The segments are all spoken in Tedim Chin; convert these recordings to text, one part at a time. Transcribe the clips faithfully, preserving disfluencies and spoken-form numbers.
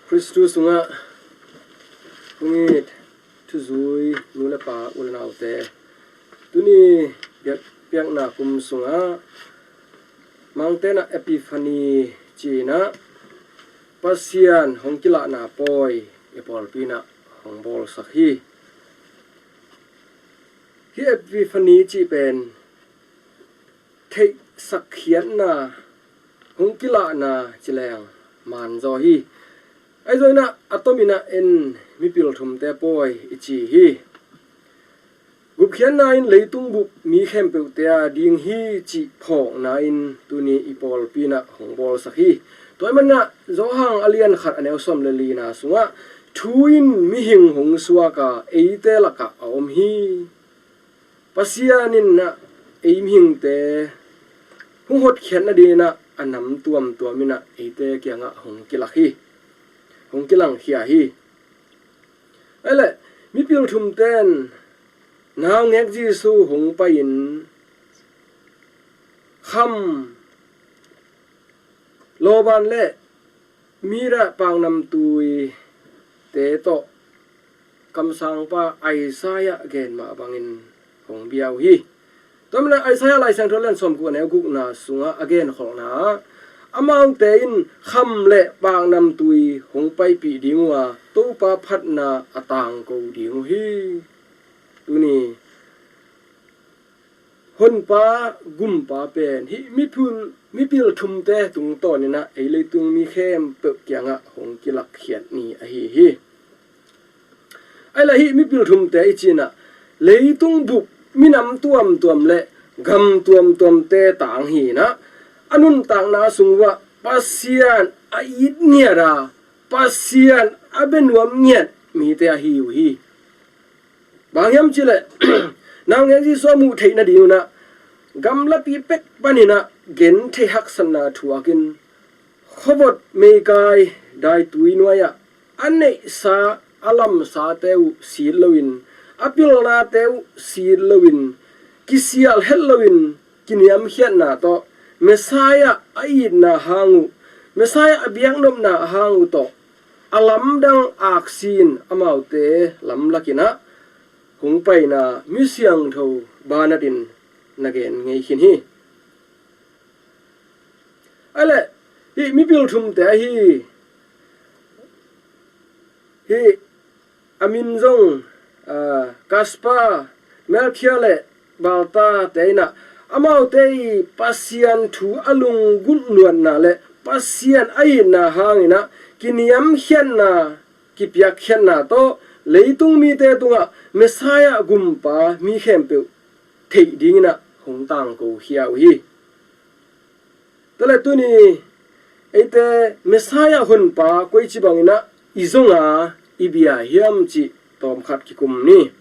Khristu sungah hong it thuzui nu le pa, u le naute, tuni biak, biakna kum sungah Mangte in ah Epiphany ci-in ah Pasian hong kilahna pawi i pawlpi in ah hong bawlsak hi. Hih Epiphany cih pen theihsak khiatna, hong kilahna ci leng man zaw hi. Ahi zongin ah a tomin ah en mipil thumte pawi i ci hi. Gupkhiatna in leitung bup mi khempeuhte a ding hi cih phawkna in tuni i pawlpi in ah hong bawlsak hi. Tua ahih manin ah Johan a lian khat a neu sawm le lina sungah, thu in mihing hong suak a, eite lakah a om hi. Pasian in ah ei mihingte hong hotkhiat nadingin ah a nam tuamtuam in ah eite kiangah hong kilak hi, hong kilangkhia hi. Ahi leh mipil thumte in naungek Jesu hong pai-in kham, lawban le myrrha, paknamtuite tawh kamsangpa Isaiah gen mah bangin hong bia uh hi. Tua manin ah Isaiah Lai Siangtho lian sawmguk a neu gukna sungah a genkholhna ah, amaute in kham le paknamtui hong paipih ding uh a, Topa phatna a tangko ding uh hi. Tuni Honpa Gumpa pen hih mipil, mipil thumte tungtawnin ah ei leitung mi khempeuh kiangah hong kilakkhiat ni ahi hi. Ahi leh hih mipil thumte i cih in ah leitung bup minam tuamtuam le gam tuamtuamte tang hi-in ah, a nuntakna sung uah Pasian a it ngiat a, Pasian a bia nuam ngiat mite ahi uh hi. Bang hiam cih leh naungek Jesu a muh theih nadingin ah gamlapi pek panin ah gentheih haksatna thuakin, khuavot meikai daitui nuai-ah a neihsa a lamsate uh sit loin, a pilnate uh sit loin, kisial het loin kiniamkhiatna tawh, Messiah a itna hang uh, Messiah a biaknopna hang uh tawh a lamdang aksi-in amaute lamlakin ah hong paina mi siangtho banat in na gen ngei khin hi. Ahi leh hih mipil thumte ahi, hih a min zong, aa, Kaspar, Melkhia le Balthasar-te in ah amaute i Pasian thu a lunggulh luatna le Pasian a itna hangin ah kiniamkhiatna, kipiakkhiatna tawh leitung mite tungah Messiah Gumpa mi khempeuh theih dingin ah hong tangkokhia uh hi. Tua leh tuni eite Messiah Honpa koici bangin ah i zong a, i bia hiam cih tawmkhat kikum ni.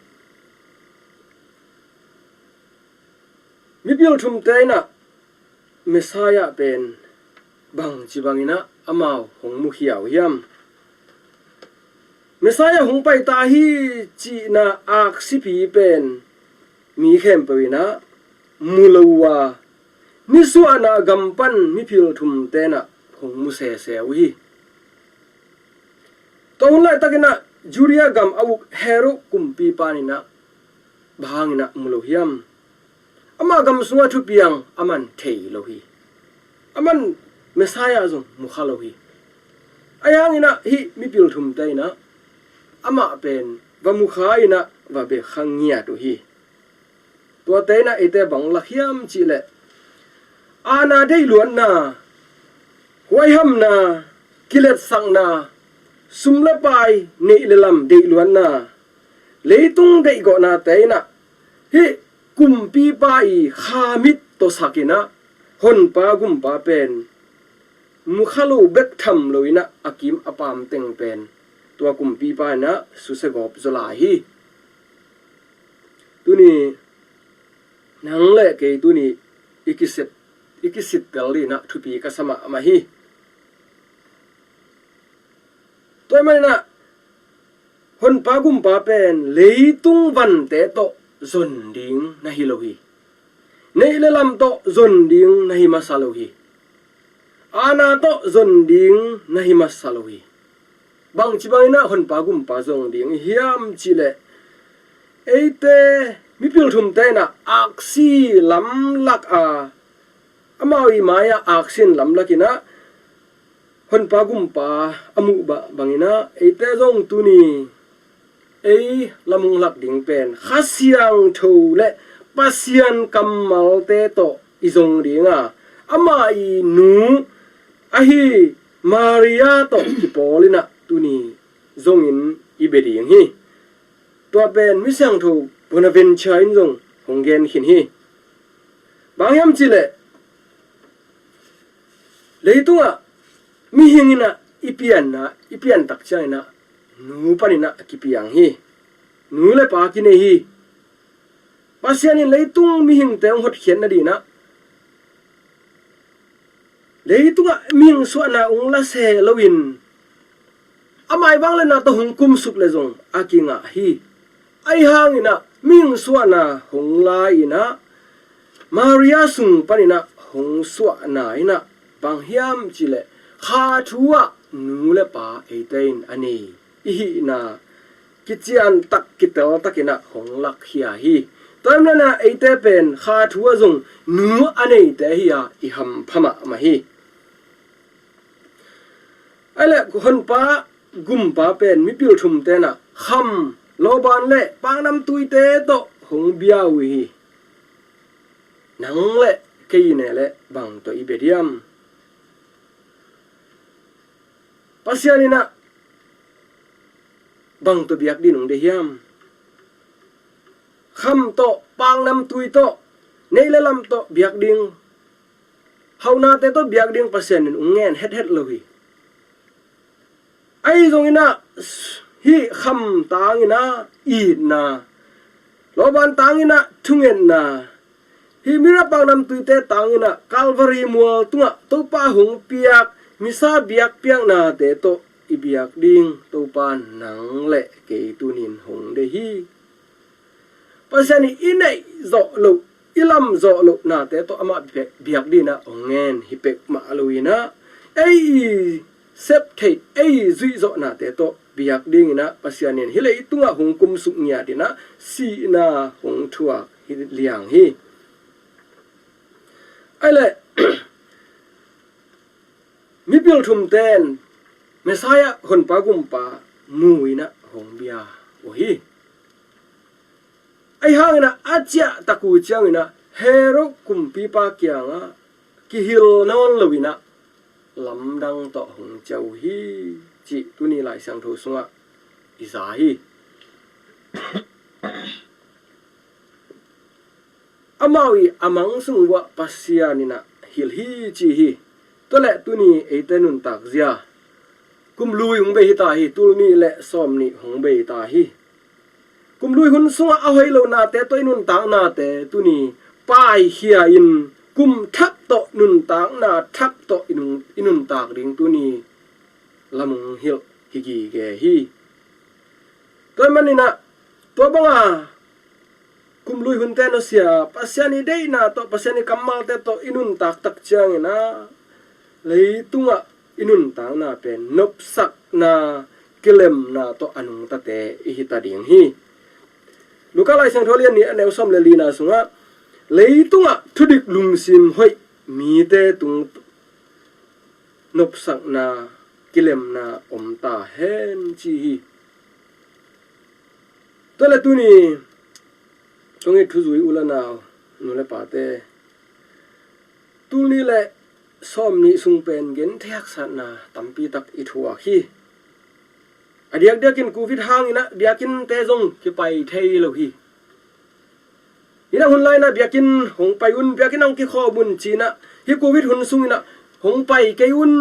Mipil thumte in ah Messiah pen bangci bangin ah amau hong mukhia uh hiam? Messiah hong pai ta hi cihna aksipi pen mi khempeuh in ah mu lo uh a, nisuahna gam pan mipil thumte in ah hong mu sese uh hi. Tua hun laitakin ah Judea gam a uk Herod kumpipa in ah bang hangin ah mu lo hiam? Amah gam sungah thupiang aman thei lo hi. Aman Messiah zong mu kha lo hi. Ahi hangin ah hih mipil thumte in ah amah pen va mu kha in ah va bia kha ngiat uh hi. Tuate in ah eite bang lak hiam cih leh, aana deihluatna, huaihamna, kiletsakna, sum le pai, neih le lam deihluatna, leitung deihgawhnate in ah hih kumpipa i kha mit tawh sakin ah Honpa Gumpa pen mu kha lo bek tham loin ah a kim a paam teng pen tua kumpipa in ah susia gawp zaw lai hi. Tuni nang le kei tuni i kisit, i kisittel in ah thupi ka sa mahmah hi. Tua ahih manin ah Honpa Gumpa pen leitung vante tawh zon ding na hi lo hi. Neih le lam tawh zon ding na hi masa lo hi. Aana tawh zon ding na hi masa lo hi. Bangci bangin ah Honpa Gumpa zong ding i hiam cih leh, eite mipil thumte in ah aksi lamlak a, amau i mai-ah aksi in lamlak in ah Honpa Gumpa a muh bah bangin ah eite zong tuni ei lam hong lak ding pen Kha Siangtho le Pasian kammalte tawh i zong ding a, amah i nu ahi Maria tawh kipawl in ah tuni zongin i bia ding hi. Tua pen Misiangtho Bonaventure in zong hong gen khin hi. Bang hiam cih leh, leitungah mihing in ah i pianna, i pian tak ciangin ah nu panin ah a kipiang hi. Nu le pa kinei hi. Pasian in leitung mihingte hong hotkhiat nadingin ah, leitungah mihing suahna hong la se loin, amah i vangliatna tawh hong kumsuk le zong a kingah hi. Ahi hangin ah mihing suahna hong la in ah, Maria sung panin ah hong suahna in ah, bang hiam cih leh, kha thu ah nu le pa eite in a nei i hihna kician tak, kitel takin ah hong lakkhia hi. Tua ahih manin ah eite pen kha thu ah zong nu a neite hi a, i hampha mahmah hi. Ahih leh Honpa Gumpa pen mipil thumte in ah kham, lawban le paknamtuite tawh hong bia uh hi. Nang le kei i ne leh bang tawh i bia diam? Pasian in ah bang tawh biak ding hong deih hiam? Kham tawh, paknamtui tawh, neih le lam tawh biak ding, haunate tawh biak ding Pasian in hong ngen hethet lo hi. Ahi zongin ah hih kham tangin ah itna, lawban tangin ah thungetna, hih mira paknamtuite tangin ah Calvary mual tungah Topa hong piak misa biakpiaknate tawh i biak ding Topa nang le kei tunin hong deih hi. Pasian in i neih zawh loh, i lam zawh loh nate tawh amah biak, biak dingin ah hong ngen hi peuhmah lo in ah, ei i sep theih, ei i zuih zawh nate tawh biak dingin ah Pasian in hih leitungah hong kumsuk ngiat in ah sihna hong thuak hi liang hi. Ahih leh mipil thumte in Messiah Honpa Gumpa mu in ah hong bia uh hi. Ahi hangin ah a ciah tak uh ciangin ah Herod kumpipa kiangah kihil nawn lo in ah lamdang tawh hong ciah uh hi, cih tuni Lai Siangtho sungah i za hi. Amau i a mang sung uh ah Pasian in ah hilh hi, ci hi. Tua leh tuni eite nuntak zia kum lui hong bei hi ta hi, tul nih le sawm nih hong bei ta hi. Kum lui hun sungah a hoih lo nate tawh i nuntak nate tuni paikhia in kum thak tawh nuntakna thak tawh i nun, i nuntak ding tuni lam hong hilh hi gige hi. Tua ahih manin ah tua banga kum lui hunte nusia, Pasian i deihna tawh, Pasian i kammalte tawh i nuntak tak ciangin ah leitungah i nuntakna pen nopsakna, kilemna tawh a nungtate i hi ta ding hi. Luka Lai Siangtho a lian nih a neu sawm le lina sungah leitungah thudik lungsim hoih mite tung nopsakna, kilemna om ta hen, ci hi. Tua leh tuni kong it thuzui u le nau, nu le pate, tul nih le sawm nih sung pen genthei haksatna tampi tak i thuak hi. A diakdiakin Covid hangin ah biakinnte zong kipai thei lo hi. Inah hun lai-in ah biakinn hong pai un, biakinn hong kikhawm un ci-in ah, hih Covid hun sungin ah hong pai kei un,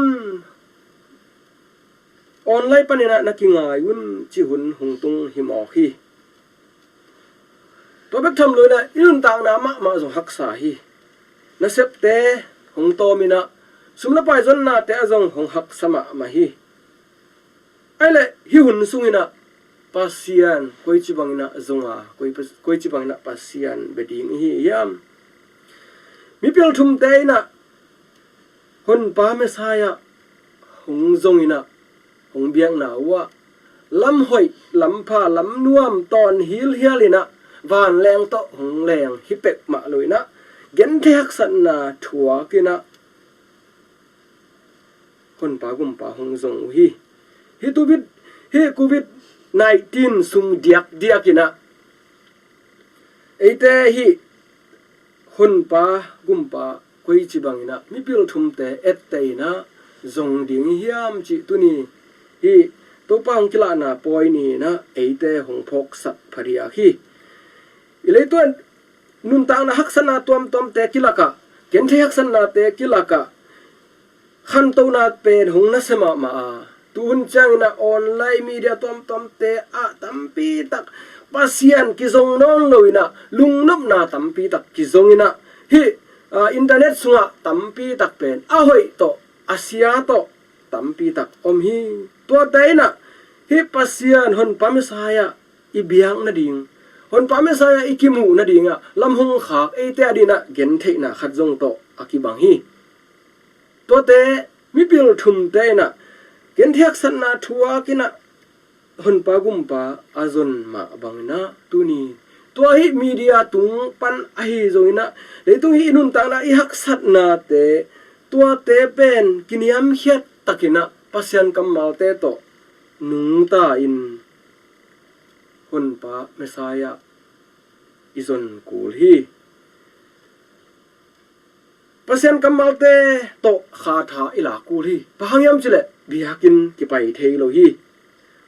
online panin ah na kingai un cih hun hong tung hi mawk hi. Tua bek tham lo-in ah i nuntakna mahmah zong haksa hi. Nasepte hong tawm in ah, sum le pai zonnate ah zong hong haksa mahmah hi. Ahih leh hih hun sungin ah Pasian koici bangin ah zong a, koi, koici bangin ah Pasian bia ding i hi hiam? Mipil thumte in ah Honpa Messiah hong zong in ah, hong biakna uh ah lam hoih, lam pha, lam nuam tawn hilhial in ah vanleng tawh hong leng hi pekmah lo in ah genthei haksatna thuak in ah Honpa Gumpa hong zong uh hi. Hih covid, hih covid nineteen sung diakdiak in ah eite hih Honpa Gumpa koici bangin ah mipil thumte etteh in ah zong ding hi hiam cih tuni hih Topa hong kilahna pawi ni in ah eite hong phawksak phadiak hi. I leitungah nuntakna haksatna tuamtuamte kilakah, genthei haksatnate kilakah khantohna pen hong nasia mahmah a, tuhun ciangin ah online media tuamtuamte ah tampi tak Pasian kizong nawn lo in ah lungnopna tampi tak kizong in ah hih, ah, internet sungah tampi tak pen a hoih tawh a sia tawh tampi tak om hi. Tuate in ah hih Pasian Honpa Messiah i biak nading, Honpa Messiah i kimuh nadingah lam hong khak eite adingin ah gentheihna khat zong tawh a kibang hi. Tuate mipil thumte in ah genthei haksatna thuak in ah Honpa Gumpa a zon mah bangin ah tuni tua hih media tung pan ahi zongin ah leitung hih i nuntakna i haksatnate tuate pen kiniamkhiat takin ah Pasian kammalte tawh nungta in Honpa Messiah i zon kul hi. Pasian kammalte tawh khatha i lak kul hi. Bang hang hiam cih leh biakinn kipai thei lo hi.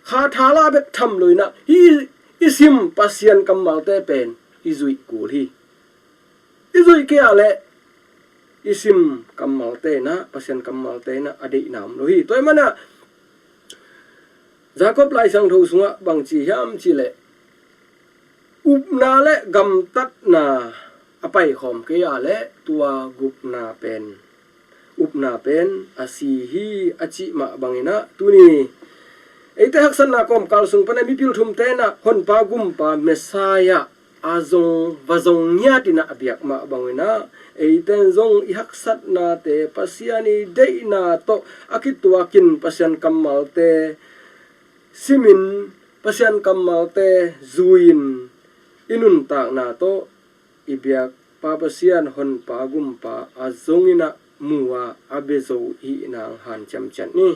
Khatha la bek tham lo in ah hih i sim Pasian kammalte pen i zuih kul hi. I zuih kei a leh i sim kammalte in ah Pasian kammalte in ah a deihna om lo hi. Tua ahih manin ah Jacob Lai Siangtho sungah bang ci hiam cih leh upna le gamtatna a paikhawm kei a leh tua gupna pen, upna pen a si hi a cih mah bangin ah tuni eite haksatna kawmkal sung pan ah mipil thumte in ah Honpa Gumpa Messiah a zong, va zong ngiat in ah a biak mah bangin ah eite in zong i haksatnate Pasian i deihna tawh a kituakin Pasian kammalte simin Pasian kammalte zui-in i nuntakna tawh i biakpa Pasian Honpa Gumpa a zong in ah mu a a bia zo i hih nang hanciam ciat ni.